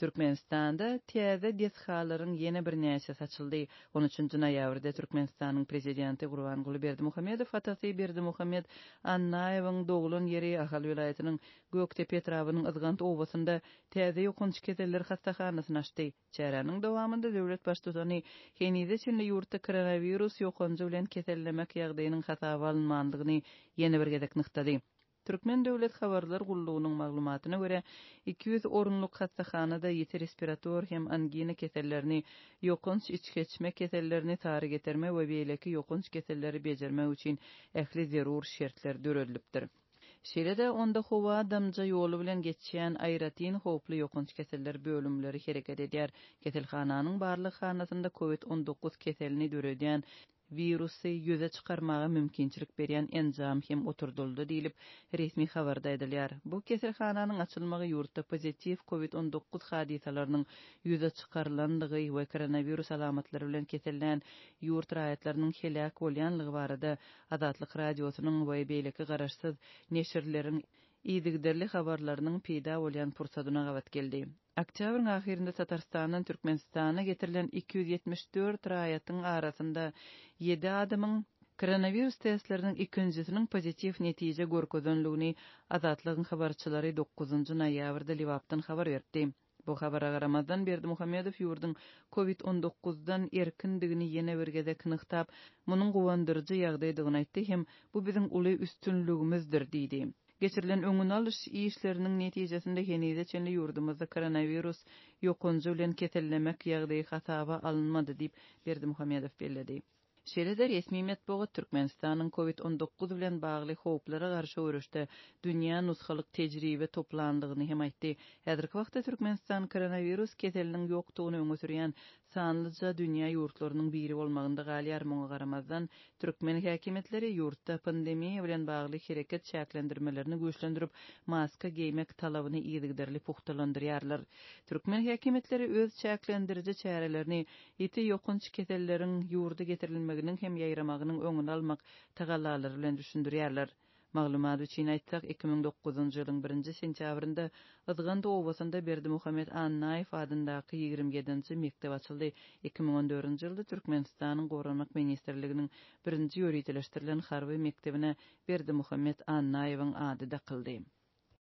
Türkmenistanda täze desgalaryň ýene birnäçesi açyldy. On üçünji noýabrda Türkmenistanyň Prezidenti Gurbanguly Berdimuhamedow atasy Berdimuhamet Annaýewiň doglan ýeri Ahal welaýatynyň Gökdepe etrabynyň Yzgant obasynda täze ýokanç keseller hassahanasyny açdy. Çäräniň dowamynda döwlet Baştutany henize çenli ýurtda koronawirus ýokanjy bilen kesellemek ýagdaýynyň hasaba alynmandygyny ýene bir gezek nygtady. Türkmen döwlet habarlar gullugynyň maglumatyna görä, 200 orunlyk hassahanada ýiti respirator hem angina kesellerini, ýokanç içgeçme kesellerini, sary getirme we beýleki ýokanç keselleri bejermek üçin ähli zerur şertler döredilipdir. Şeýle-de, onda howa-damja ýoly bilen geçýän aýratyn howply ýokanç keseller bölümleri hereket edýär. Keselhananyň barlaghanasynda Covid 19 keselini döredýän wirusy ýüze çykarmaga mümkinçilik berýän enjam hem oturdyldy diýlip, resmi habarda aýdylýar. Bu keselhananyň açylmagy ýurtda pozitiw Covid 19 hadysalarynyň ýüze çykarylandygy we koronawirus alamatlary bilen kesellän ýurt raýatlarynyň heläk bolýanlygy barada Azatlyk Radiosynyň we beýleki garaşsyz neşirleriň yzygiderli habarlarynyň peýda bolýan pursadyna gabat geldi. Oktýabryň ahyrynda Tatarstandan Türkmenistana getirilen 274 raýatyň arasynda ýedi adamyň koronawirus testleriniň ikinjisiniň pozitiw netije görkezenligini Azatlygyň habarçylary dokuzynjy noýabrda Lebapdan habar beripdi. Bu habara garamazdan, Berdimuhamedow ýurduň Covid on dokuzdan erkindigini ýene bir gezek nygtap, munuň guwandyryjy ýagdaýdygyny aýtdy hem bu biziň uly üstünligimizdir diýdi. Geçirilen öňüni alyş işleriniň netijesinde henize çenli ýurdumyzda koronawirus ýokanjy bilen kesellemek ýagdaýy hasaba alynmady diýip, Berdimuhamedow belledi. Şeýle-de resmi metbugat Türkmenistanyň Covid 19 bilen bagly howplara garşy göreşde dünýä nusgalyk tejribe toplandygyny hem aýtdy. Häzirki wagtda Türkmenistan koronawirus keseliniň ýokdugyny öňe sürýän sanlyja dünýä ýurtlarynyň biri bolmagynda galýar. Muňa garamazdan, türkmen häkimiýetleri ýurtda pandemiýa bilen bagly hereket çäklendirmelerini güýçlendirip, maska geýmek talabyny yzygiderli pugtalandyrýarlar. Türkmen häkimiýetleri öz çäklendiriji çärelerini ýiti ýokanç keselleriň ýurda getirilmeginiň hem ýaýramagynyň öňüni almak tagallalary bilen düşündirýärler. Maglumat üçin aýtsak, 2009-njy ýylyň birinji sentýabrynda Yzgant obasynda Berdimuhamet Annaýew adyndaky ýigrimi ýedinji mekdep açyldy. 2014-nji ýylda Türkmenistanyň Goranmak ministrliginiň birinji ýöriteleşdirilen harby mekdebine Berdimuhamet Annaýewiň ady dakyldy.